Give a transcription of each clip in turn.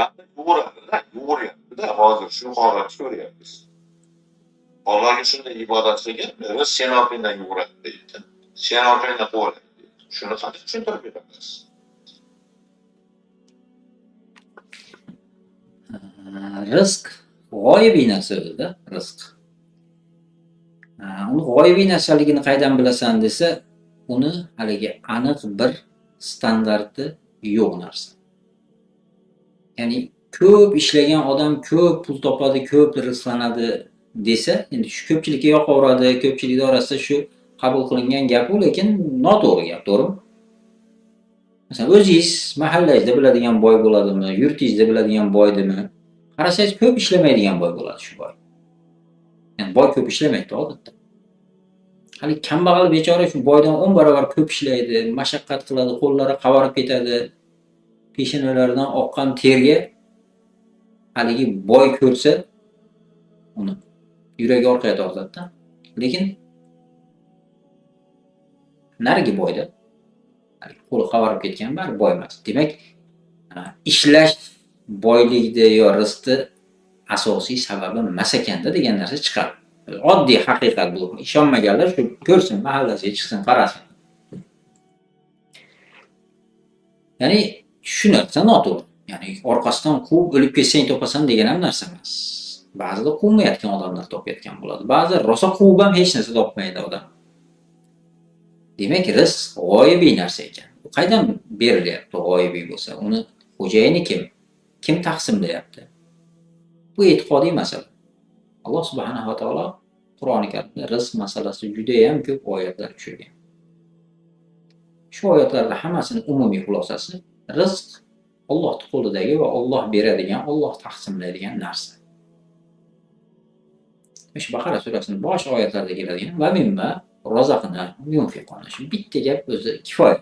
Banda yuguradi-da, yuguryapti-da, hozir shu holatni ko'ryapmiz. Allohga shunday ibodat qilgin, rizq sen orqangdan yuguradi deydi. Sen orqangdan quvalaydi deydi. Shuni qanday tushuntirib berasiz? Rizq g'oyibiy narsa o'zida, rizq. Uni g'oyibiy narsaligini qaydan bilasan desa, uni haligi aniq bir standarti yo'q narsa. Ya'ni ko'p ishlagan odam ko'p pul topadi, ko'p rizqlanadi desa, endi shu ko'pchilikka yoqaveradi, ko'pchilik orasida shu qabul qilingan gap u, lekin noto'g'ri gap, to'g'rimi? Masalan, o'zingiz mahallangizda biladigan boy bo'ladimi, yurtingizda biladigan boydimi? Qarasangiz ko'p ishlamaydigan boy bo'ladi shu boy. Ya'ni boy ko'p ishlamaydi odatda. Hali kambag'al bechora shu boydan 10 barobar ko'p ishlaydi, mashaqqat qiladi, qo'llari qavarib ketadi, peshonalaridan oqqan terga haligi boy ko'rsa uni yuragi orqaga tortadi-da. Lekin narigi boyda qo'li qavarib ketgan bari boy emas. Demak, ishlash boylikni yo rizqni asosiy sababi emas ekanda degan narsa chiqadi. Oddiy haqiqat bu. Ishonmaganlar shu ko'rsin, mahallasiga chiqsin, qarasin. Ya'ni shu narsa noto'g'ri. Ya'ni orqasidan quvib o'lib ketsang topasan degan ham narsa emas. Ba'zida quvmayotgan odamlar topayotgan bo'ladi. Ba'zi rosa quvib ham hech narsa topmaydi odam. Demak, rizq g'oyibiy narsa ekan. U qaydan berilyapti g'oyibiy bo'lsa? Uni xo'jayini kim? Kim taqsimlayapti? Bu e'tiqodiy masala. Alloh subhanahu va taolo Qur'oni Karimda rizq masalasi juda ham ko'p oyatlar tushirgan. Shu oyatlarda hammasini umumiy xulosasi rizq Allohning qo'lidagi va Alloh beradigan, Alloh taqsimlaydigan narsa. Shu Baqara surasining bosh oyatlarida keladigan va mimma razaqnahum yunfiqun. Shu bitta gap o'zi kifoya.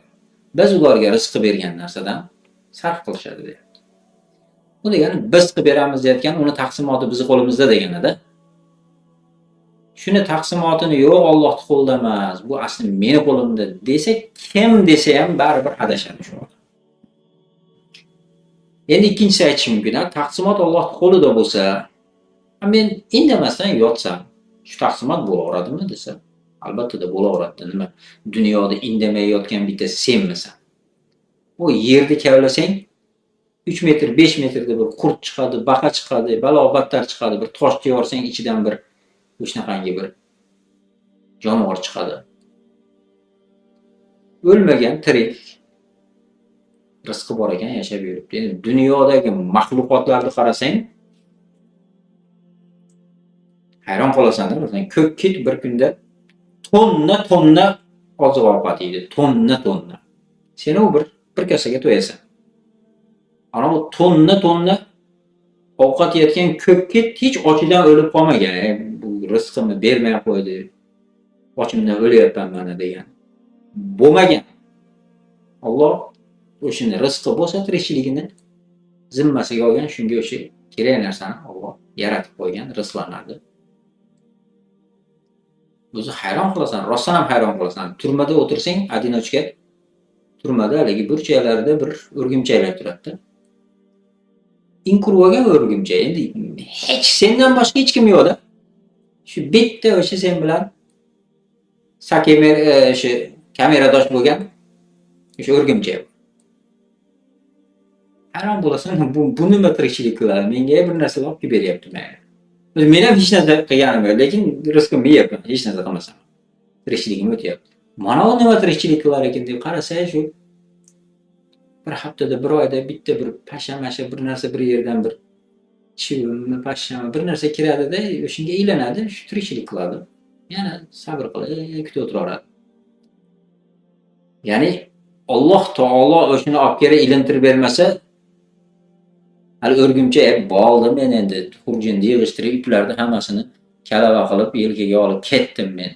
Biz ularga rizq bergan narsadan sarf qilishadi deyapti. Bu degani biz qilib beramiz deyotgan, uni taqsimoti bizning qo'limizda deganida. Shuni taqsimotini yo'q Allohning qo'lida emas, bu asli meni qo'limda desa, kim desa ham baribir adashadi shu odam. Endi ikkinchisi aytish mumkin, taqsimot Allohning qo'lida bo'lsa, men indamasdan yotsam, shu taqsimot bo'laveradimi desa, albatta bo'laveradi. Nima, dunyoda indamay yotgan bitta senmisan? U yerni kavlasang 3 metr, 5 metrda bir qurt chiqadi, baqa chiqadi, balo battar chiqadi, bir tosh tevarsang ichidan bir shunaqangi bir jonivor chiqadi. O'lmagan tirik rizqi bor ekan, yashab yuribdi. Endi dunyodagi maxluqotlarni qarasang hayron qolasan-da. Masalan, ko'k kit bir kunda tonna-tonna oziq-ovqat yeydi, tonna-tonna. Sen u bir kosaga to'yasan. Ana bu tonna-tonna ovqat yeyotgan ko'k kit hech ochidan o'lib qolmagan. Bu rizqimni bermay qo'ydi, ochimdan o'lyapman mana degan bo'lmagan. Alloh o'shani rizqi bo'lsa tirikchiligini zimmasiga olgan, shunga o'sha kerak narsani Alloh yaratib qo'ygan, rizqlanadi. O'zi hayron qolasan, rostdan ham hayron qolasan. Turmada o'tirsang, odinochka turmada haligi burchaklarda bir o'rgimchaklar turadi-da. Inkurib olgan o'rgimchak. Endi hech sendan boshqa hech kim yo'q-da. Shu bitta o'sha sen bilan sakemer o'sha kameradosh bo'lgan o'sha o'rgimchak. Hayron bo'lasan, bu nima tirikchilik qiladi? Menga bir narsa olib kelib beryapti menga. Men ham hech narsa qilganim yo'q, lekin rizqimni yeyapman, hech narsa qilmasam. Tirikchiligim o'tyapti. Mana u nima tirikchilik qilar ekan deb qarasa, shu bir haftada, bir oyda bitta bir pasha-masha bir narsa bir yerdan bir chivinmi, pashami bir narsa kiradida, o'shanga ilinadi, shu tirikchilik qiladi. Yana sabr qilib kutib o'tiraveradi. Ya'ni Alloh taolo o'shini olib kelib ilintirib bermasa, hali o'rgimcha bo'ldi, men endi xurjinni yig'ishtirib, iplarni hammasini kalava qilib yelkaga olib ketdim men.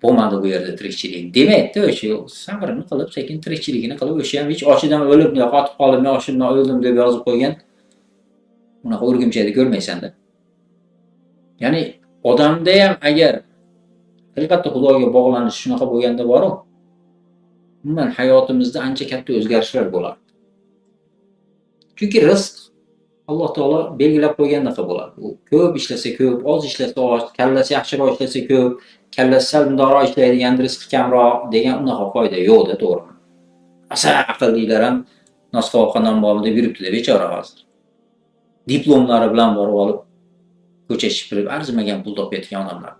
Bo'lmadi bu yerda tirikchilik demaydi, o'sha sabrini qilib, sekin tirikchiligini qilib, o'sha ham hech ochidan o'lib, yo qotib qoldim, yo oshimdan o'ldim deb yozib qo'ygan unaqa o'rgimchakni ko'rmaysan-da. Ya'ni odamda ham agar haqiqatda Xudoga bog'lanish shunaqa bo'lganda bor-u, umuman hayotimizda ancha katta o'zgarishlar bo'ladi. Chunki rizq Alloh taolo belgilab qo'ygandaqa bo'ladi. U ko'p ishlasa ko'p, oz ishlasa oz, kallasi yaxshiroq ishlasa ko'p, kallasi sal bundoqroq ishlaydigan rizqi kamroq degan unaqa qoida yo'q-da, to'g'rimi? Asa aqllilar ham nosqovoqqa non bormi deb yuribdi-da bechora hozir. Diplomlari bilan borib olib ko'cha shipirib arzimagan pul topayotgan odamlar.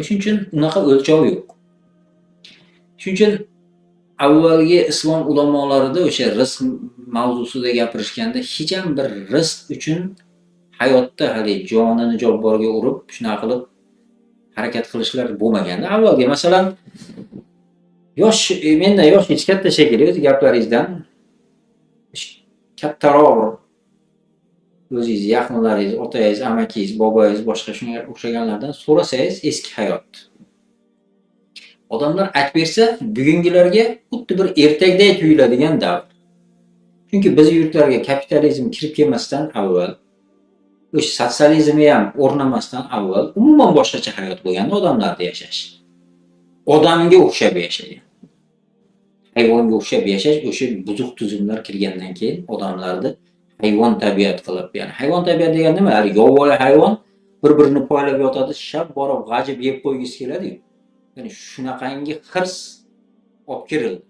Shuning uchun unaqa o'lchov yo'q. Shuning uchun avvalgi islom ulamolarida o'sha rizq mavzusida gapirishganda hech ham bir rizq uchun hayotda hali jonini jobborga urib, shunaqa qilib harakat qilishlar bo'lmaganda. Avvalgi masalan yosh, mendan yoshingiz katta shekilli o'zi gaplaringizdan kattaroq bir o'zingiz yaqinlaringiz, otangiz, amakingiz, bobangiz, boshqa shunga o'xshaganlardan so'rasangiz eski hayot. Odamlar aytib bersa, bugungilarga xuddi bir ertakday tuyuladigan davr. Chunki biz yurtlarga kapitalizm kirib kelmasdan avval, o'sha sotsializmni ham o'rnamasdan avval umuman boshqacha hayot bo'lganda odamlarda yashash. Odamga o'xshab yashagan. Hayvonga o'xshab yashash o'sha buzuq tuzumlar kirgandan keyin odamlarni hayvon tabiat qilib, ya'ni hayvon tabiat degan nima? Hali yovvoyi hayvon bir-birini poylab yotadi, shab borib g'ajib yeb qo'ygisi keladi-yu. Ya'ni shunaqangi hirs olib kirildi.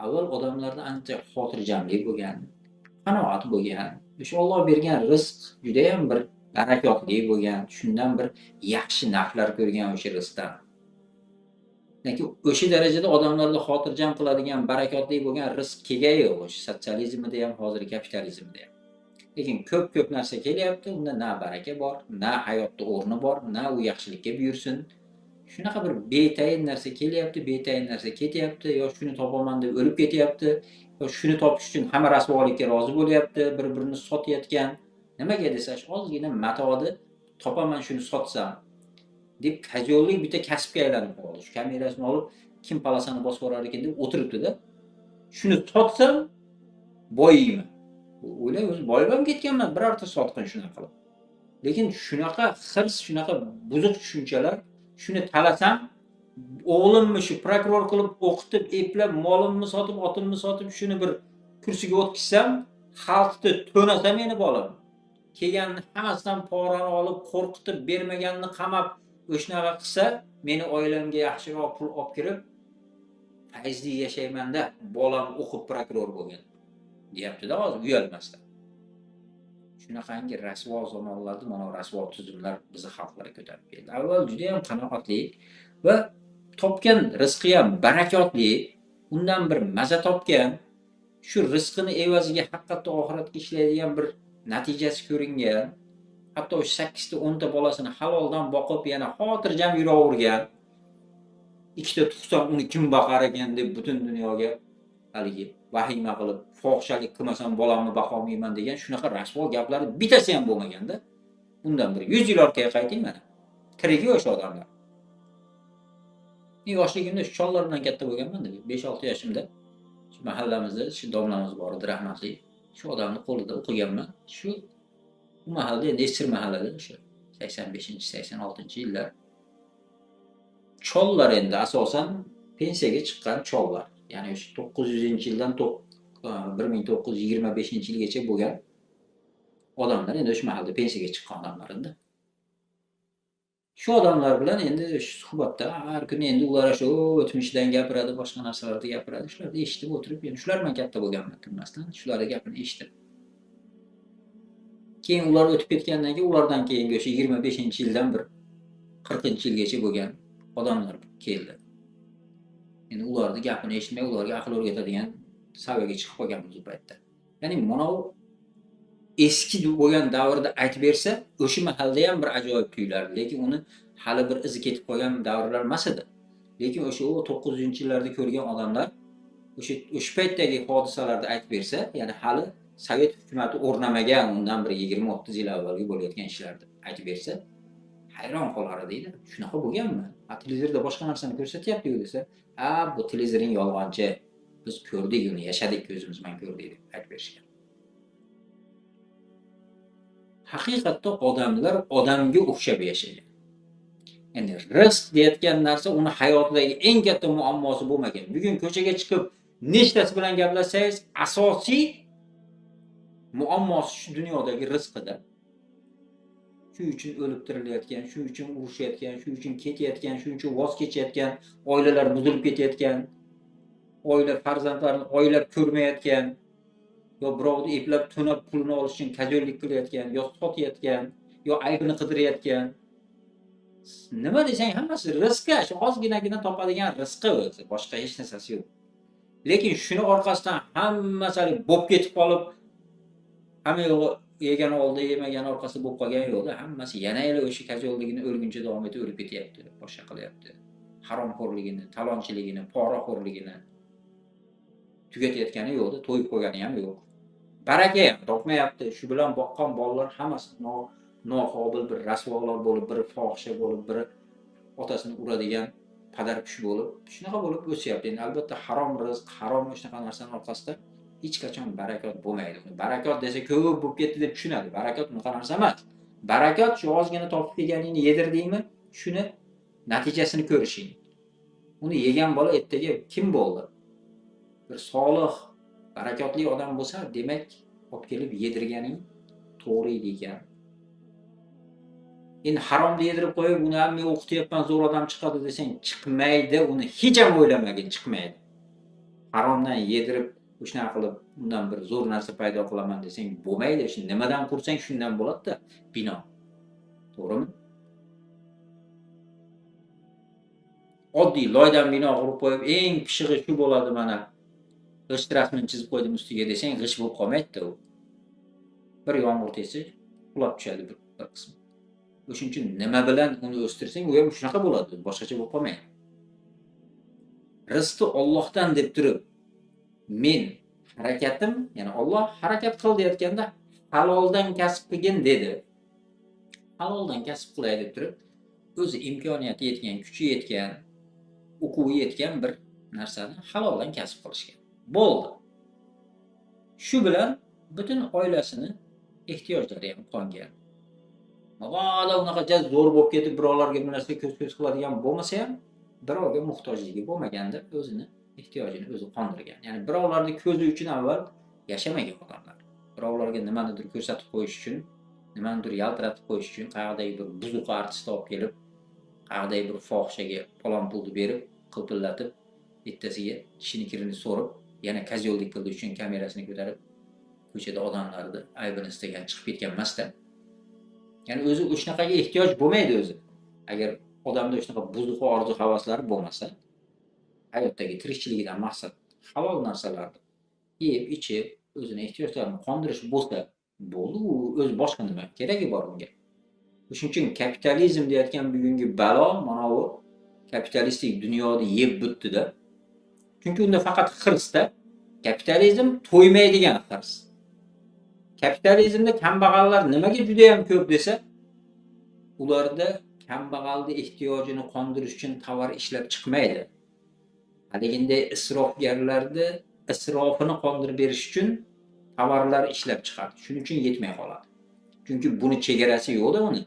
Avval odamlarda ancha xotirjamlik bo'lgan, qanoat bo'lgan, o'sha Alloh bergan rizq juda ham bir barakotli bo'lgan, shundan bir yaxshi naflar ko'rgan o'sha rizqdan. Lekin o'sha darajada odamlarni xotirjam qiladigan, barakotli bo'lgan rizq kelgan yo'q, o'sha sotsializmda ham, hozir kapitalizmda ham. Lekin ko'p-ko'p narsa kelyapti, unda na baraka bor, na hayotda o'rni bor, na u yaxshilikka buyursin. Shunaqa bir betayin narsa kelyapti, betayin narsa ketyapti, yo shuni topaman deb o'lib ketyapti, yo shuni topish uchun hamma rasvolikka rozi bo'lyapti, bir-birini sotayotgan. Nimaga desa, ozgina matoni topaman shuni sotsam deb kajollik bitta kasbga aylanib qoldi. Shu kamerasini olib kim palasani bosib yuborar ekan deb o'tiribdi-da. Shuni sotsam boyiyman. O'ylay o'zi boyib ham ketganman, birorta sotqin shunaqa qilib. Lekin shunaqa hirs, shunaqa buzuq tushunchalar, shuni talasam, o'g'limni shu prokuror qilib o'qitib, eplab, molimni sotib, otimni sotib, shuni bir kursiga o'tkazsam, xalqni to'nasa meni bolam. Kelganni hammasidan porani olib, qo'rqitib, bermaganni qamab, o'shanaqa qilsa, meni oilamga yaxshiroq pul olib kirib, fayzli yashayman-da, bolam o'qib prokuror bo'lgan, deyapti-da hozir uyalmasdan. Shunaqangi rasvo zamonlarda mana rasvo tuzumlar bizni xalqlarga ko'tarib keldi. Avval juda ham qanoatli va topgan rizqi ham barakotli, undan bir maza topgan, shu rizqini evaziga haqiqatda oxiratga ishlaydigan bir natijasi ko'ringan, hatto o'sha 8 ta 10 ta bolasini haloldan boqib, yana xotirjam yuravergan, 2 ta tug'sam uni kim boqar ekan deb butun dunyoga haligi vahima qilib, fohishalik qilmasam bolamni boqolmayman degan shunaqa rasvo gaplar bittasi ham bo'lmaganda, undan bir 100 yil orqaga qayting mana. Tirigi o'sha odamlar. Men yoshligimda shu chollar bilan katta bo'lganman deb 5-6 yoshimda shu mahallamizda shu domlamiz bor edi, rahmatli. Shu odamning qo'lida o'qiganman. Shu bu mahallada endi Esir mahallada o'sha 85-86-yillar. Chollar endi asosan pensiyaga chiqqan chollar. Ya'ni o'sha 900-yildan 1925-yilgacha bo'lgan odamlar endi o'sha mahallada pensiyaga chiqqan odamlar endi. Shu odamlar bilan endi shu suhbatda har kuni endi ular shu o'tmishidan gapiradi, boshqa narsalarni gapiradi. Shularni eshitib o'tirib, endi shular bilan katta bo'lganman tinmasdan, shularning gapini eshitib. Keyin ular o'tib ketgandan keyin ulardan keyingi o'sha 25-yildan bir 40-yilgacha bo'lgan odamlar keldi. Endi ularning gapini eshitmay, ularga aql o'rgatadigan saviyaga chiqib qolganmiz u paytda. Ya'ni mana u eski bo'lgan davrda aytib bersa, o'sha mahalda ham bir ajoyib tuyulardi, lekin uni hali bir izi ketib qolgan davrlar emas edi. Lekin o'sha 900-yillarda ko'rgan odamlar o'sha paytdagi hodisalarni aytib bersa, ya'ni hali Sovet hukumati o'rnamagan, undan bir 20-30 yil avvalgi bo'layotgan ishlarni aytib bersa, hayron qolar deydi. Shunaqa bo'lganmi? Ha, televizorda boshqa narsani ko'rsatyapti-yu desa, ha, bu televizoring yolg'onchi. Biz ko'rdik uni, yashadik, ko'zimiz bilan ko'rdik deb aytib berishgan. Haqiqatda odamlar odamga o'xshab yashagan. Ya'ni rizq deyotgan narsa uni hayotidagi eng katta muammosi bo'lmagan. Bugun ko'chaga chiqib nechtasi bilan gaplashsangiz, asosiy Muammosi shu dunyodagi rizqida. Shu uchun o'lib tirilayotgan, shu uchun urushayotgan, shu uchun ketayotgan, shu uchun voz kechayotgan, oilalar buzilib ketayotgan, oila farzandlarini oylab ko'rmayotgan, yo birovni eplab to'nab pulini olish uchun kajollik qilayotgan, yo sotayotgan, yo aybini qidirayotgan. Nima desang hammasi rizqi, shu ozginagina topadigan rizqi o'zi, boshqa hech narsasi yo'q. Lekin shuni orqasidan hammasi bo'p ketib qolib, hamma yo'g'i yegan oldi, yemagan orqasida bo'lib qolgan yo'qda, hammasi yana yana o'sha kajolligini o'lguncha davom etib o'lib ketyapti, boshqa qilyapti. Haromxo'rligini, talonchiligini, poraxo'rligini tugatayotgani yo'qda, to'yib qo'ygani ham yo'q. Baraka ham topmayapti. Shu bilan boqqan bolalar hammasi noqobil bir rasvolar bo'lib, bir fohisha bo'lib, bir otasini uradigan padarkush bo'lib, shunaqa bo'lib o'syapti. Endi albatta harom rizq, harom shunaqa narsaning orqasida hech qachon barakot bo'lmaydi. Barakot desa ko'p bo'lib ketdi deb tushunadi. Barakot unaqa narsa emas. Barakot shu ozgina topib kelganingni yedirdingmi, shuni natijasini ko'rishing. Uni yegan bola ertaga kim bo'ldi? Bir solih, barakotli odam bo'lsa, demak, olib kelib yedirganing to'g'ri ekan. Endi haromni yedirib qo'yib, uni ham men o'qityapman, zo'r odam chiqadi desang, chiqmaydi, uni hech ham o'ylamagin, chiqmaydi. Haromdan yedirib, shunaqa qilib, undan bir zo'r narsa paydo qilaman desang, bo'lmaydi. Shu nimadan qursang shundan bo'ladi-da bino. To'g'rimi? Oddiy loydan bino qurib qo'yib, eng pishig'i shu bo'ladi mana. G'isht rasmini chizib qo'ydim ustiga desang, g'isht bo'lib qolmaydi u. Bir yomg'ir tegsa, qulab tushadi bir qismi. O'shuning uchun nima bilan uni o'stirsang, u ham shunaqa bo'ladi, boshqacha bo'lib qolmaydi. Rizqni Allohdan deb turib, men harakatim, ya'ni Alloh harakat qil deyotganda haloldan kasb qilgin dedi. Haloldan kasb qilay deb turib, o'zi imkoniyati yetgan, kuchi yetgan, uquvi yetgan bir narsani haloldan kasb qilishgan. Bo'ldi. Shu bilan butun oilasini ehtiyojlari ham qongan. Mabodo unaqa zo'r bo'lib ketib birovlarga bir narsa ko'z-ko'z qiladigan bo'lmasa ham, birovga muhtojligi bo'lmaganda o'zini ehtiyojini o'zi qondirgan. Ya'ni birovlarning ko'zi uchun avval yashamagan odamlar. Birovlarga nimanidir ko'rsatib qo'yish uchun, nimanidir yaltiratib qo'yish uchun qayerdagi bir buzuq artist olib kelib, qayerdagi bir fohishaga falon pulni berib, qilpillatib, ertasiga tishini kirini so'rib, yana kazyo'llik qildi uchun kamerasini ko'tarib ko'chada odamlarni aybini istagan chiqib ketgan emasda. Ya'ni o'zi o'shanaqaga ehtiyoj bo'lmaydi o'zi. Agar odamda shunaqa buzuq orzu havaslari bo'lmasa, hayotdagi tirikchiligidan maqsad halol narsalarni yeb, ichib, o'zini ehtiyojlarini qondirish bo'lsa, bo'ldi, u o'zi boshqa nima keragi bor unga. Shuning uchun kapitalizm deyotgan bugungi balo mana bu kapitalistik dunyoni yeb bitdi-da. Chunki unda faqat hirsda, kapitalizm to'ymaydigan hirs. Kapitalizmda kambag'allar nimaga juda ham ko'p desa, ularda kambag'alning ehtiyojini qondirish uchun tovar ishlab chiqmaydi. Haliginday isrofgarlarni isrofini qondirib berish uchun tovarlar ishlab chiqadi. Shuning uchun yetmay qoladi. Chunki buni chegarasi yo'q-da uni.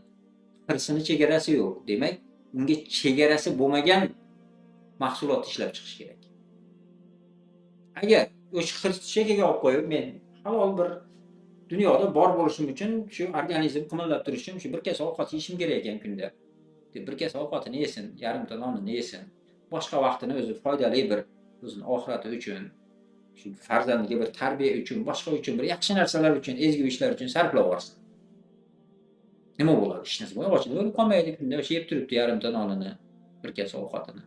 Hirsini chegarasi yo'q. Demak, unga chegarasi bo'lmagan mahsulot ishlab chiqish kerak. Agar o'sha hirsni chekkaga olib qo'yib, men halol bir dunyoda bor bo'lishim uchun shu organizm qimillab turishi uchun shu bir kasa ovqat yeyishim kerak ekan kunda. Deb bir kasa ovqatini yesin, yarimta nonini yesin. Boshqa vaqtini o'zi foydali bir o'zini oxirati uchun, shu farzandiga bir tarbiya uchun, boshqa uchun bir yaxshi narsalar uchun, ezgu ishlar uchun sarflab yuborsin. Nima bo'ladi? Hech narsa bo'lmaydi, ochib o'lib qolmaydi. Kunda o'sha yeb turibdi yarimta nonini, bir kasa ovqatini.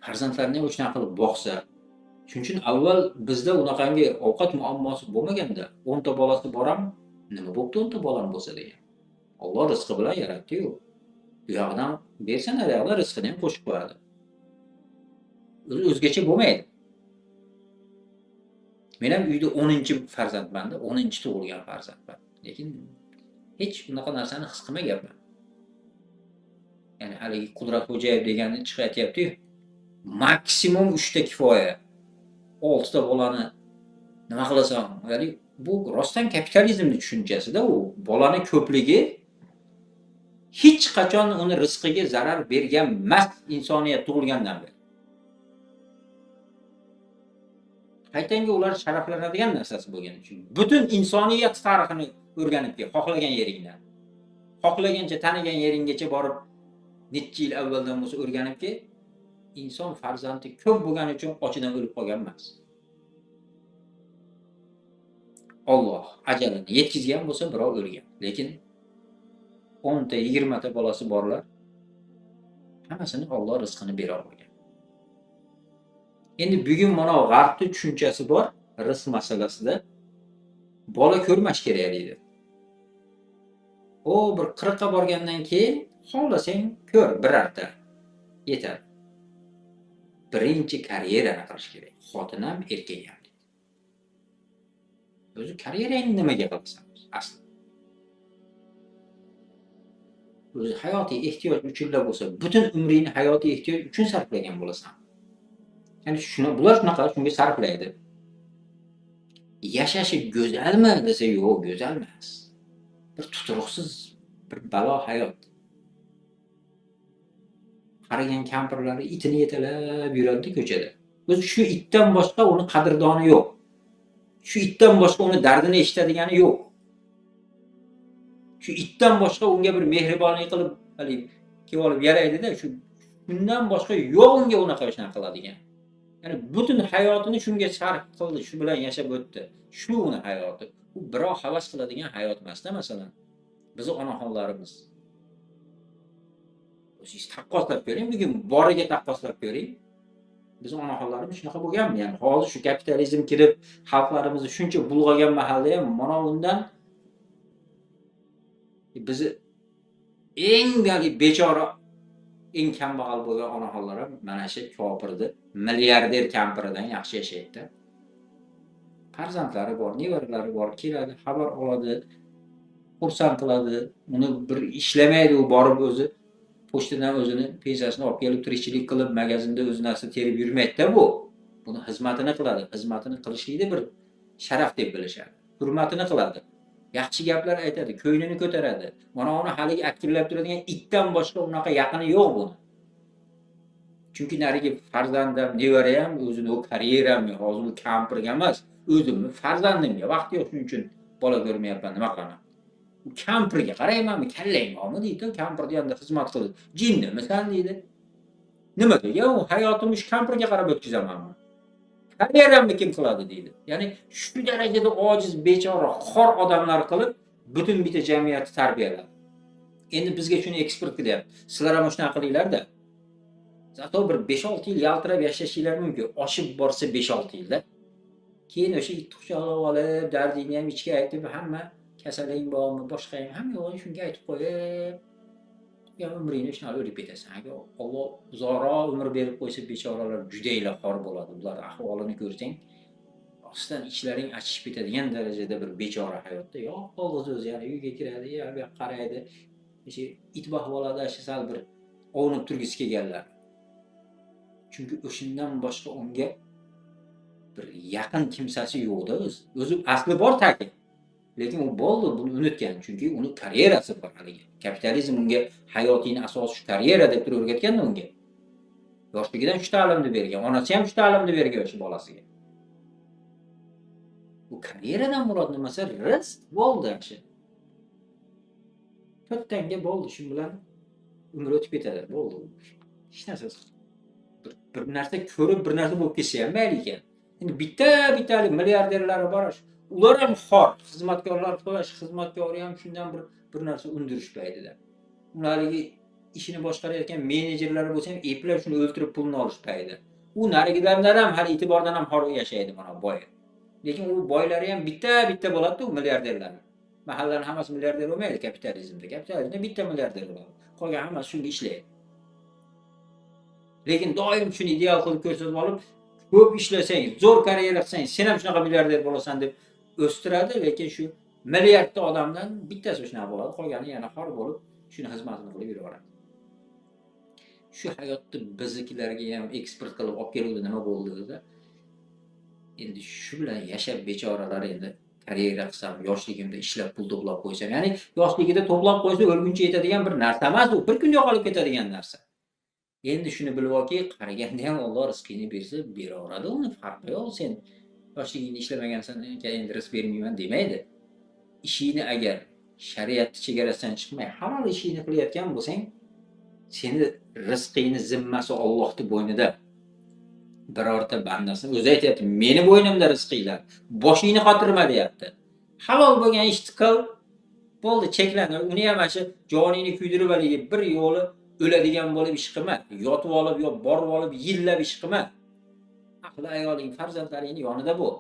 Farzandlarini ham shunaqa qilib boqsa, shuning uchun avval bizda unaqangi ovqat muammosi bo'lmaganda, 10 ta bolasi boram, nima bo'pti 10 ta bolam bo'lsa degan. Alloh rizqi bilan yaratdi-yu. Bu yoqdan bersa, naryoqdan rizqini ham qo'shib qo'yadi. O'zi o'zgacha bo'lmaydi. Men ham uyda 10-farzandman-da, 10-tug'ilgan farzandman. Lekin hech bunaqa narsani his qilmaganman. Ya'ni haligi Qudrat Xo'jayev degani chiqayapti-yu. Maksimum 3 ta kifoya. 6 ta bolani nima qilasan? Ya'ni bu rostdan kapitalizmning tushunchasida u bolani ko'pligi hech qachon uni rizqiga zarar bergan emas insoniyat tug'ilgandan beri. Qaytanga ular sharaflanadigan narsasi bo'lgan uchun butun insoniyat tarixini o'rganib kel, xohlagan yeringdan, xohlagancha tanigan yeringgacha borib necha yil avvaldan bo'lsa o'rganib kel, inson farzandi ko'p bo'lgani uchun ochidan o'lib qolgan emas. Alloh ajalini yetkazgan bo'lsa birov o'lgan, lekin 10 ta 20 ta bolasi borlar hammasini Alloh rizqini bera olgan. Endi bugun mana g'arbning tushunchasi bor rizq masalasida, bola ko'rmash kerak deydi. O bir 40 ga borgandan keyin xohlasang ko'r birorta yetadi. Birinchi karyerani qilish kerak. Xotin ham, erkak ham deydi. O'zi karyerangni nimaga qilasan asli? O'zi hayotiy ehtiyoj uchunla bo'lsa, butun umringni hayotiy ehtiyoj uchun sarflagan bo'lasan. Ya'ni shuni bular shunaqa shunga sarflaydi. Yashashi go'zalmi desa, yo'q, go'zal emas. Bir tuturuqsiz bir balo hayot. Qaragan kampirlari itini yetalab yuradi ko'chada. O'zi shu itdan boshqa uni qadrdoni yo'q. Shu itdan boshqa uni dardini eshitadigani yo'q. Shu itdan boshqa unga bir mehribonlik qilib, hali kelib olib yaraydida, shu shundan boshqa yo'q unga unaqa ishni qiladigan. Ya'ni butun hayotini shunga sarf qildi, shu bilan yashab o'tdi. Shu uni hayoti. U birov havas qiladigan hayot emas-da, masalan. Bizi onaxonlarimiz. O'zingiz taqqoslab ko'ring, bugun boriga taqqoslab ko'ring. Bizi onaxonlarimiz shunaqa bo'lganmi? Ya'ni hozir shu kapitalizm kirib, xalqlarimizni shuncha bulg'agan mahalda ham mana undan bizi eng bechora, eng kambag'al bo'lgan onaxonlar ham mana shu kofirni, milliarder kampiridan yaxshi yashaydi. Farzandlari bor, nevaralari bor, keladi, xabar oladi, xursand qiladi. Uni bir ishlamaydi, u borib o'zi pochtadan o'zini pensiyasini olib kelib tirikchilik qilib, magazinda o'zi narsa terib yurmaydi-da bu. Buni xizmatini qiladi. Xizmatini qilishlikni bir sharaf deb bilishadi. Hurmatini qiladi. Yaxshi gaplar aytadi, ko'nglini ko'taradi. Mana uni haligi aktivlab turadigan itdan boshqa unaqa yaqini yo'q buni. Chunki narigi farzandim, nevara ham o'zini o karyeram, hozir bu kampirga emas, o'zimni farzandimga vaqt yo'q, shuning uchun bola ko'rmayapman, nima qilaman? U kampirga qaraymanmi, kallang bormi deydi, kampirga endi xizmat qilib, jinnimisan deydi. Nima degan, u hayotimni shu kampirga qarab o'tkazamanmi? Karyeramni kim qiladi deydi. Ya'ni shu darajada ojiz, bechora, xor odamlar qilib butun bitta jamiyatni tarbiyaladi. Endi bizga shuni eksport qilyapti. Sizlar ham shunaqa qilinglar-da. Zato bir 5-6 yil yaltirab yashashinglar mumkin. Oshib borsa 5-6 yilda. Keyin o'sha itni quchoqlab olib, dardingni ham ichga aytib, hamma kasaling bormi, boshqa ham hamma yo'g'ini shunga aytib qo'yib, ya umringni shunaqa o'lib ketasan. Agar Alloh uzoqroq umr berib qo'ysa, bechoralar judayla xor bo'ladi. Ular ahvolini ko'rsang, rostdan ichlaring achishib ketadigan darajada bir bechora hayotda yolg'iz o'zi, ya'ni uyga kiradi, ya bu yoqqa qaraydi, o'sha it boqib oladi, shu sal bir ovunib turgisi kelganlar. Chunki o'shandan boshqa unga bir yaqin kimsasi yo'qda o'zi. O'zi asli bor taki. Lekin u bo'ldi, buni unutgan, chunki uni karyerasi bor haligi. Kapitalizm unga hayotining asosi shu karyera deb turib o'rgatganda unga. Yoshligidan shu ta'limni bergan, onasi ham shu ta'limni bergan o'sha bolasiga. Bu karyeradan murod nimasi? Rizq bo'ldi shu. To'rttanga bo'ldi, shu bilan umr o'tib ketadi, bo'ldi. Hech narsa bir narsa ko'rib, bir narsa bo'lib ketsa ham mayli ekan. Endi bitta-bittalik milliarderlari bor, ular ham xor, xizmatkorlar qo'yash, xizmatkori ham shundan bir narsa undirish paytida. Ularga ishini boshqarayotgan menejerlari bo'lsa ham eplab shuni o'ltirib pulini olish paytida. U narigilardan ham hali e'tibordan ham xor yashaydi mana boy. Lekin u boylari ham bitta-bitta bo'ladi-ku, milliarderlar. Mahallaning hammasi milliarder bo'lmaydi kapitalizmda. Kapitalizmda bitta milliarder bo'ladi. Qolgan hammasi shunga ishlaydi. Lekin doim shuni ideal qilib ko'rsatib olib, ko'p ishlasang, zo'r karyera qilsang, sen ham shunaqa milliarder bo'lasan deb o'stiradi, lekin shu milliardta odamdan bittasi shunaqa bo'ladi, qolgani yana xor bo'lib, shuni xizmatini qilib yuraveradi. Shu hayotni biznikilarga ham eksport qilib olib keluvdi, nima bo'ldi dedi. Endi shu bilan yashab bechoralar endi karyera qilsam, yoshligimda ishlab pul to'plab qo'ysam, ya'ni yoshligida to'plab qo'ysa o'lguncha yetadigan bir narsa emas, u bir kun yo'qolib ketadigan narsa. Endi shuni bilib olki, qaraganda ham Alloh rizqini bersa beraveradi, uni farqi yo'q. Sen Yoshligingda ishlamagansan, endi rizq bermayman demaydi. Ishingni agar shariat chegarasidan chiqmay halol ishingni qilayotgan bo'lsang, seni rizqingni zimmasi Allohning bo'ynida. Birorta bandasini o'zi aytayapti, meni bo'ynimda rizqinglar, boshingni qotirma deyapti. Halol bo'lgan ishni qil, bo'ldi, cheklan. Uni ham shu joningni kuydirib haligi bir yo'li o'ladigan bo'lib ish qilma. Yotib olib yo borib olib yillab ish qilma. Ahli ayoling, farzandlaringning yonida bo'l.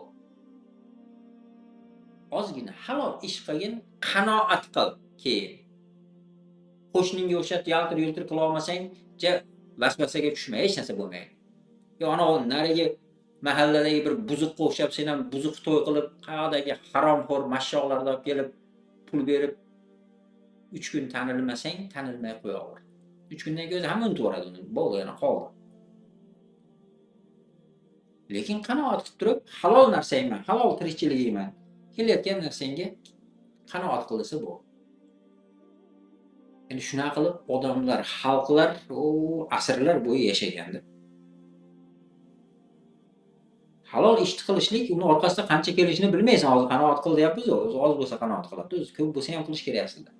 Ozgina halol ish qilgin, qanoat qil keyin. Qo'shningga o'xshab yaltir-yultir qila olmasang, vasvasaga tushma, hech narsa bo'lmaydi. Yo ana narigi mahalladagi bir buzuqqa o'xshab sen ham buzuq to'y qilib, qayerdagi haromxo'r mashshoqlarni olib kelib pul berib 3 kun tanilmasang, tanilmay qo'yaver. 3 kundan keyin o'zi hamma unutib yuboradi uni. Bo'ldi, yana qoldi. Lekin qanoat qilib turib, halol narsangman, halol tirikchiligingman, kelayotgan narsangga qanoat qilsa bo'ldi. Endi shunaqa qilib odamlar, xalqlar asrlar bo'yi yashaganda. Halol ishni qilishlik, uni orqasida qancha kelishini bilmaysan. Hozir qanoat qil deyapmiz, o'zi oz bo'lsa qanoat qiladi, o'zi ko'p bo'lsa ham qilish kerak aslida.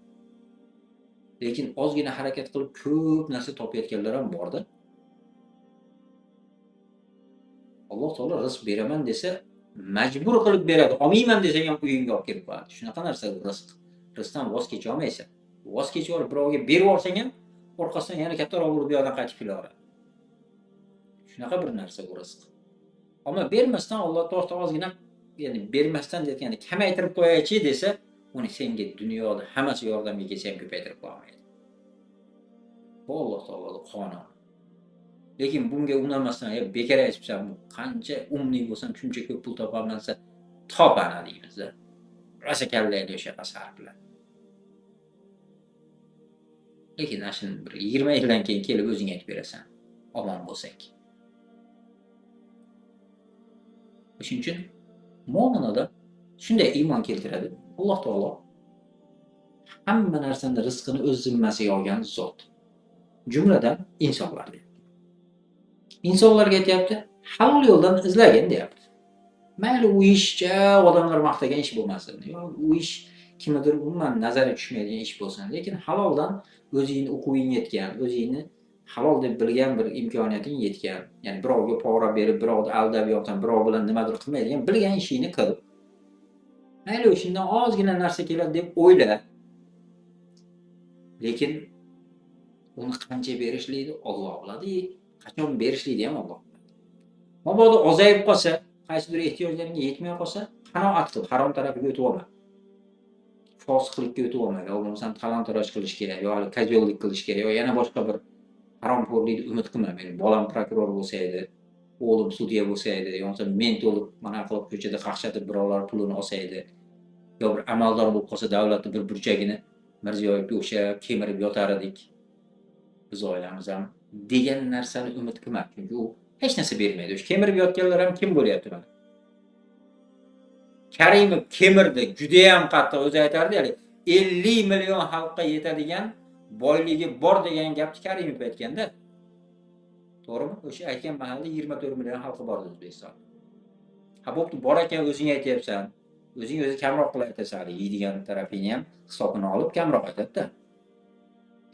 Lekin ozgina harakat qilib ko'p narsa topayotganlar ham borda. Alloh taolo rizq beraman desa, majbur qilib beradi. Olmayman desang ham uyingga olib kelib qo'yadi. Shunaqa narsa rizq. Rizqdan voz kecha olmaysan. Voz kechib olib birovga berib yuborsang ham orqasidan yana kattaroq bo'lib bu yoqdan qaytib kelaveradi. Shunaqa bir narsa bu rizq. Ammo bermasdan Alloh taolo ozgina, ya'ni bermasdan deyotganda kamaytirib qo'yaychi desa, uni senga dunyoda hammasi yordamga kelsa ham ko'paytirib qo'ya olmaydi. Bu Alloh taoloning qonuni. Lekin bunga unamasdan, bekor aytibsan, qancha umniy bo'lsam shuncha ko'p pul topaman desa, top ana deymiz-da. Rosa kallaydi o'sha sarflar. Lekin ana shuni bir 20 yildan keyin kelib o'zing aytib berasan, omon bo'lsak. Shuning uchun mo'min odam shunday iymon keltiradi. Alloh taolo hamma narsani rizqini o'z zimmasiga olgan zot. Jumladan insonlar deyapti. Insonlarga aytayapti, halol yo'ldan izlagin deyapti. Mayli u ishcha odamlar maqtagan ish bo'lmasin, yo u ish kimnidir umuman nazari tushmaydigan ish bo'lsin, lekin haloldan o'zingni uquving yetgan, o'zingni halol deb bilgan bir imkoniyating yetgan, ya'ni birovga pora berib, birovni aldab yo'qdan, birov bilan nimadir qilmaydigan bilgan ishingni qil. Mayli shundan ozgina narsa keladi deb o'yla. Lekin uni qancha berishlikni Alloh biladi, qachon berishlikni ham Alloh biladi. Mabodo ozayib qolsa, qaysidir ehtiyojlaringga yetmay qolsa, qanoat qil, harom tarafiga o'tib olma. Fosiqlikka o'tib olma, yo bo'lmasam talon-taroj qilish kerak, yo kajollik qilish kerak, yo yana boshqa bir haromxo'rlikni umid qilma. Meni bolam prokuror bo'lsa edi, o'g'lim sudya bo'lsa edi, yo bo'lmasa men to'lib mana qilib ko'chada qaqshatib birovlar pulini olsa edi, yo bir amaldor bo'lib qolsa davlatning bir burchagini Mirziyoyevga o'xshab kemirib yotar edik biz oilamiz ham degan narsani umid qilma, chunki u hech narsa bermaydi. O'sha kemirib yotganlar ham kim bo'lyapti mana? Karimov kemirdi, juda ham qattiq, o'zi aytardi, ya'ni 50 million xalqqa yetadigan boyligi bor degan gapni Karimov aytganda. To'g'rimi? O'sha aytgan mahalda 24 million xalqi bor O'zbekiston. Ha bo'pti, bor ekan o'zing aytyapsan. O'zing o'zi kamroq qilib aytasan, yeydigan tarafingni ham hisobini olib kamroq aytadi-da.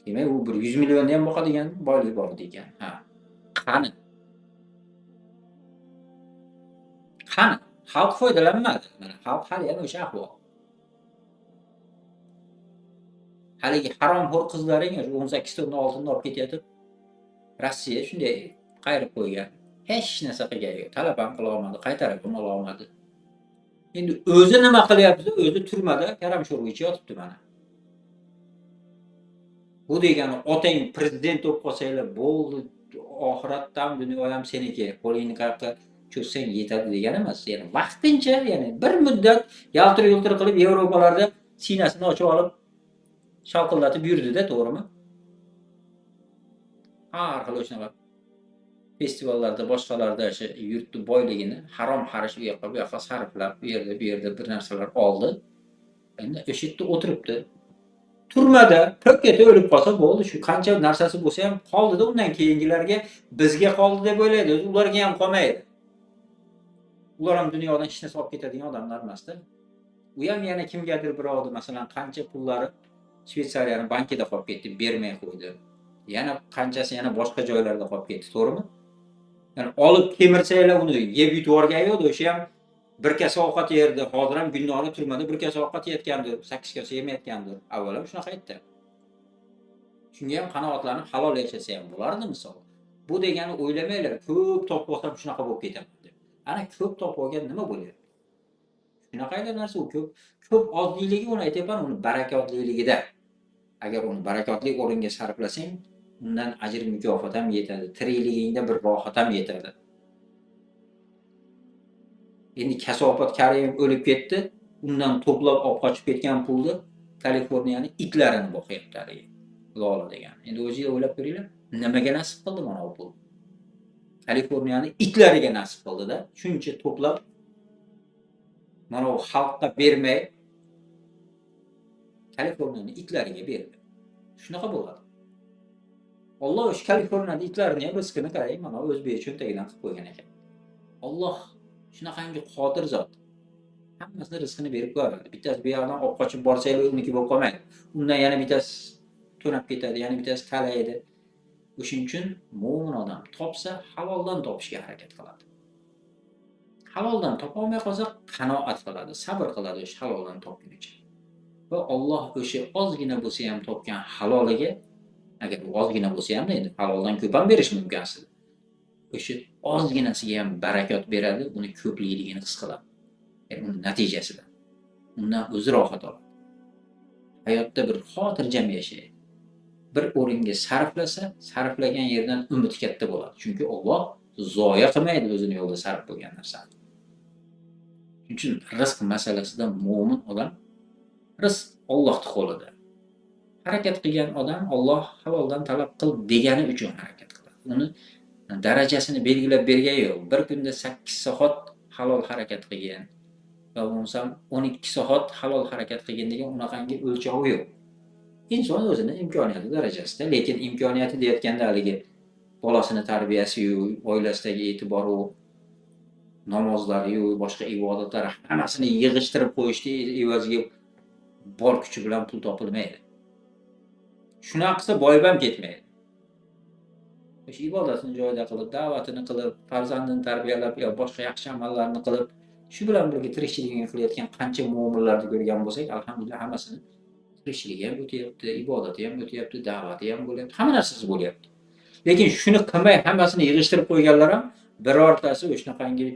Demak, u bir 100 millionni ham boqadigan boylik bor degan. Ha. Qani? Qani? Xalq foydalanmadi. Mana xalq hali ham o'sha ahvol. Haligi haromxo'r qizlaring 18 tonna oltinni olib ketayotib, Rossiya shunday qayirib qo'ygan. Hech narsa qilgani yo'q. Talab ham qila olmadi, qaytarib ham ola olmadi. Endi o'zi nima qilyapti? O'zi turmada karam sho'rva ichyotibdi mana. Bu degani otang prezident bo'lib qolsanglar bo'ldi, oxiratda ham dunyo ham seniki, qo'lingni qayoqqa cho'zsang yetadi degani emas. Ya'ni vaqtincha, ya'ni bir muddat yaltir-yultir qilib Yevropalarda siynasini ochib olib shalqillatib yurdi-da, to'g'rimi? Har xil o'shanaqa festivallarda, boshqalarda o'sha yurtni boyligini harom xarish u yoqqa bu yoqqa sarflab, u yerda bu yerda bir narsalar oldi. Endi o'sha yerda o'tiribdi. Turmada po'kkada o'lib qolsa bo'ldi, shu qancha narsasi bo'lsa ham qoldi-da, undan keyingilarga bizga qoldi deb o'ylaydi, ularga ham qolmaydi. Ular ham dunyodan hech narsa olib ketadigan odamlar emasda. U ham yana kimgadir birovdi, masalan, qancha pullari Shveytsariyaning bankida qolib ketdi, bermay qo'ydi. Yana qanchasi yana boshqa joylarda qolib ketdi, to'g'rimi? Ya'ni olib kemirsanglar uni yeb yutib yuborgan yo'q, o'sha ham bir kasa ovqat yerdi, hozir ham gundona turmada bir kasa ovqat yeyotgandir, 8 kasa yemayotgandir. Avval ham shunaqa aytdi. Shunga ham qanoatlanib halol yashasa ham bo'lardi misol. Bu degani o'ylamanglar, ko'p topib olsam shunaqa bo'lib ketaman deb. Ana ko'p topib olgan nima bo'lyapti? Shunaqangi narsa u ko'p ozlikligi, uni aytyapman, uni barakotliligida. Agar uni barakotli o'ringa sarflasang, undan ajr mukofot ham yetadi, tirikligingda bir rohat ham yetadi. Endi kasofat kariyib o'lib ketdi, undan to'plab olib qochib ketgan pulni Kaliforniyaning itlarini boqyapti haligi Lola degan. Endi o'zingizlar o'ylab ko'ringlar, nimaga nasib qildi mana bu pul? Kaliforniyaning itlariga nasib qildi-da, shuncha to'plab mana bu xalqqa bermay Kaliforniyaning itlariga berdi. Shunaqa bo'ladi. Alloh o'sha Kaliforniyaning itlarini ham rizqini qarang, mana o'zbek cho'ntagidan qilib qo'ygan ekan. Alloh shunaqangi qodir zot. Hammasini rizqini berib qo'yadi. Bittasi bu yoqdan olib qochib borsanglar uniki bo'lib qolmaydi. Undan yana bittasi to'nab ketadi, yana bittasi talaydi. O'shuning uchun mo'min odam topsa haloldan topishga harakat qiladi. Haloldan topa olmay qolsa qanoat qiladi, sabr qiladi o'sha haloldan topgunicha. Va Alloh o'sha ozgina bo'lsa ham topgan haloliga, agar ozgina bo'lsa ham endi haloldan ko'p ham berish mumkin aslida. O'sha ozginasiga ham barakot beradi, uni ko'pligini his qiladi. Ya'ni uni natijasida. Undan o'zi rohat oladi. Hayotda bir xotirjam yashaydi. Bir o'ringa sarflasa, sarflagan yerdan umid katta bo'ladi. Chunki Alloh zoya qilmaydi o'zini yo'lda sarf bo'lgan narsani. Shuning uchun rizq masalasida mo'min odam, rizq Allohning qo'lida. Harakat qilgan odam Alloh haloldan talab qil degani uchun harakat qiladi. Uni darajasini belgilab bergan yo'q. Bir kunda 8 soat halol harakat qilgan va bo'lmasam 12 soat halol harakat qilgan degan unaqangi o'lchovi yo'q. Inson o'zini imkoniyati darajasida, lekin imkoniyati deyotganda haligi bolasini tarbiyasi-yu, oilasidagi e'tiboru, namozlari-yu, boshqa ibodatlari hammasini yig'ishtirib qo'yishdi evaziga bor kuchi bilan pul topilmaydi. Shunaqa qilsa boyib ham ketmaydi. O'sha ibodatini joyida qilib, da'vatini qilib, farzandini tarbiyalab yo boshqa yaxshi amallarni qilib, shu bilan birga tirikchiligini qilayotgan qancha mo'minlarni ko'rgan bo'lsak, alhamdulillah hammasini tirikchiligi ham o'tyapti, ibodati ham o'tyapti, da'vati ham bo'lyapti, hamma narsasi bo'lyapti. Lekin shuni qilmay hammasini yig'ishtirib qo'yganlar ham birortasi o'shanaqangi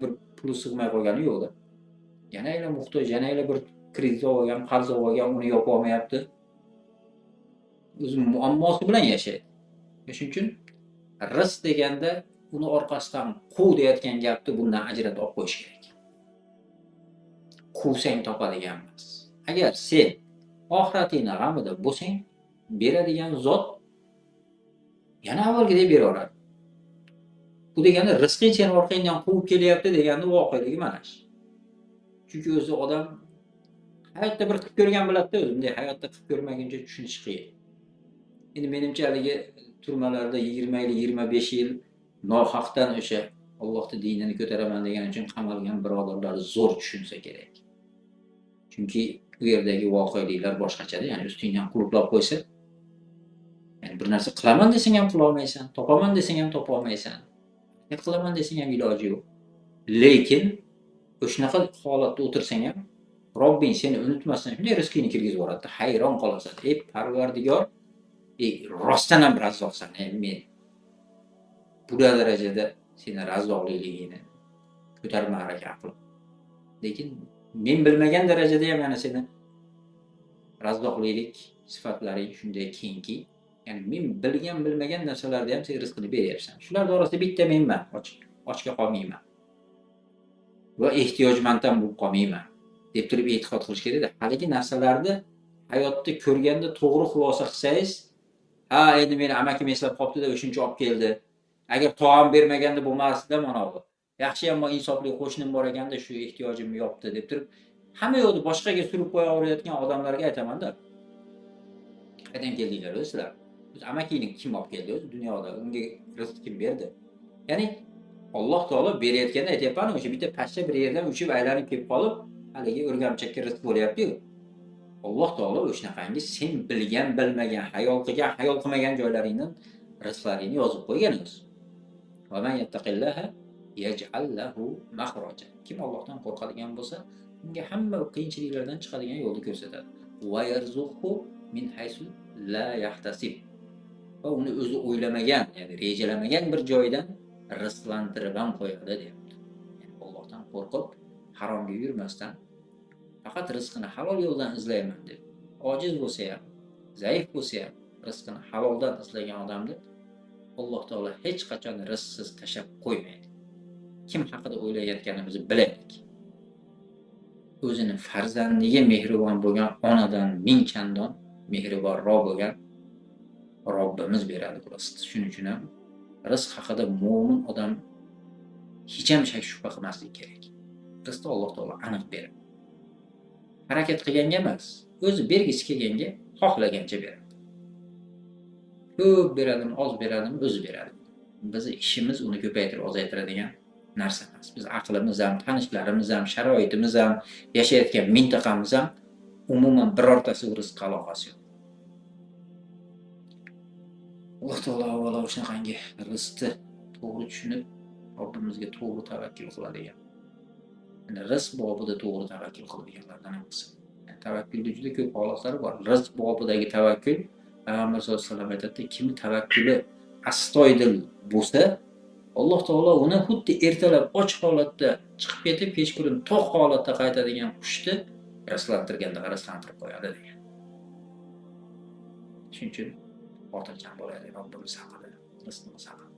bir puli sig'may qolgani yo'qda. Yana yana muhtoj, yana yana bir kredit olgan, qarz olgan, uni yopa olmayapti. O'zi muammosi bilan yashaydi. Shuning uchun rizq deganda uni orqasidan quv deyotgan gapni bundan ajratib olib qo'yish kerak. Quvsang topadigan emas. Agar sen oxiratingni g'amida bo'lsang, beradigan zot yana avvalgidek beraveradi. Bu degani rizqing seni orqangdan quvib kelyapti degani voqeligi mana shu. Chunki o'zi odam hayotda bir qilib ko'rgan biladida, o'zi bunday hayotda qilib ko'rmaguncha tushunish qiyin. Endi menimcha haligi turmalarda 20 yil, 25 yil nohaqdan o'sha Allohning dinini ko'taraman degan uchun qamalgan birodarlar zo'r tushunsa kerak. Chunki u yerdagi voqeliklar boshqachada, ya'ni ustingdan qulflab qo'ysa, ya'ni bir narsa qilaman desang ham qila olmaysan, topaman desang ham topa olmaysan. Harakat qilaman desang ham iloji yo'q. Lekin o'shanaqa holatda o'tirsang ham Robbing seni unutmasdan shunday rizqingni kirgizib yuboradi, hayron qolasan. Ey Parvardigor, ey rostdan ham razzoqsan, ey men bu darajada seni razzoqligingni ko'tarmar ekan aqlim. Lekin men bilmagan darajada ham yana seni razzoqlik sifatlaring shunday kengki, ya'ni men bilgan bilmagan narsalarda ham sen rizqini beryapsan. Shular orasida bitta menman, ochga qolmayman va ehtiyojmanddan bo'lib qolmayman deb turib e'tiqod qilish kerak. Haligi narsalarni hayotda ko'rganda to'g'ri xulosa qilsangiz, ha endi meni amakim eslab qolibdi-da, o'shuncha olib keldi. Agar taom bermaganda bo'lmasdi mana bu. Yaxshi ham insofli qo'shnim bor ekanda shu ehtiyojimni yopdi deb turib, hamma yo'lni boshqaga surib qo'yaverayotgan odamlarga aytaman-da. Qaydan keldinglar o'zi sizlar? O'zi amakingni kim olib keldi o'zi dunyoda? Unga rizq kim berdi? Ya'ni Alloh taolo berayotganda aytyapman, o'sha bitta pashsha bir yerdan uchib aylanib kelib qolib, haligi o'rgamchakka rizq bo'lyapti-yu. Alloh taolo o'shanaqangi sen bilgan, bilmagan, hayol qilgan, hayol qilmagan joylaringdan rizqlaringni yozib qo'ygan o'zi. Va man yattaqillaha yaj'al lahu makhraja. Kim Allohdan qo'rqadigan bo'lsa, unga hamma qiyinchiliklardan chiqadigan yo'lni ko'rsatadi. Va yarzuqhu min haysu la yahtasib. Va uni o'zi o'ylamagan, ya'ni rejalamagan bir joydan rizqlantirib ham qo'yadi deyapti. Ya'ni Allohdan qo'rqib, haromga yurmasdan faqat rizqini halol yo'ldan izlayman deb, ojiz bo'lsa ham, zaif bo'lsa ham rizqini haloldan izlagan odamni Alloh taolo hech qachon rizqsiz tashlab qo'ymaydi. Kim haqida o'ylayotganimizni bilaylik. O'zini farzandiga mehribon bo'lgan onadan ming chandon mehribonroq bo'lgan Robbimiz beradi bu rizqni. Shuning uchun ham rizq haqida mo'min odam hech ham shak shubha qilmasligi kerak. Rizqni Alloh taolo aniq beradi. Harakat qilganga emas, o'zi bergisi kelganga xohlagancha beradi. Ko'p beradimi, oz beradimi, o'zi beradi. Bizi ishimiz uni ko'paytirib ozaytiradigan narsa emas. Biz aqlimiz ham, tanishlarimiz ham, sharoitimiz ham, yashayotgan mintaqamiz ham umuman birortasi rizqqa aloqasi yo'q. Alloh taolo avvalo shunaqangi rizqni to'g'ri tushunib, Robbimizga to'g'ri tavakkul qiladigan. Yani rizq bobida to'g'ri tavakkul qiladiganlardan ham qilsin. Yani tavakkulda juda ko'p holatlari bor. Rizq bobidagi tavakkul, Payg'ambar sollallohu alayhi vasallam aytadi, kim tavakkuli astoydil bo'lsa, Alloh taolo uni xuddi ertalab och holatda chiqib ketib, kechqurun to'q holatda qaytadigan qushni rizqlantirganda rizqlantirib qo'yadi degan. Shuning uchun xotirjam bo'laylik Robbimiz haqida, rizqimiz haqida.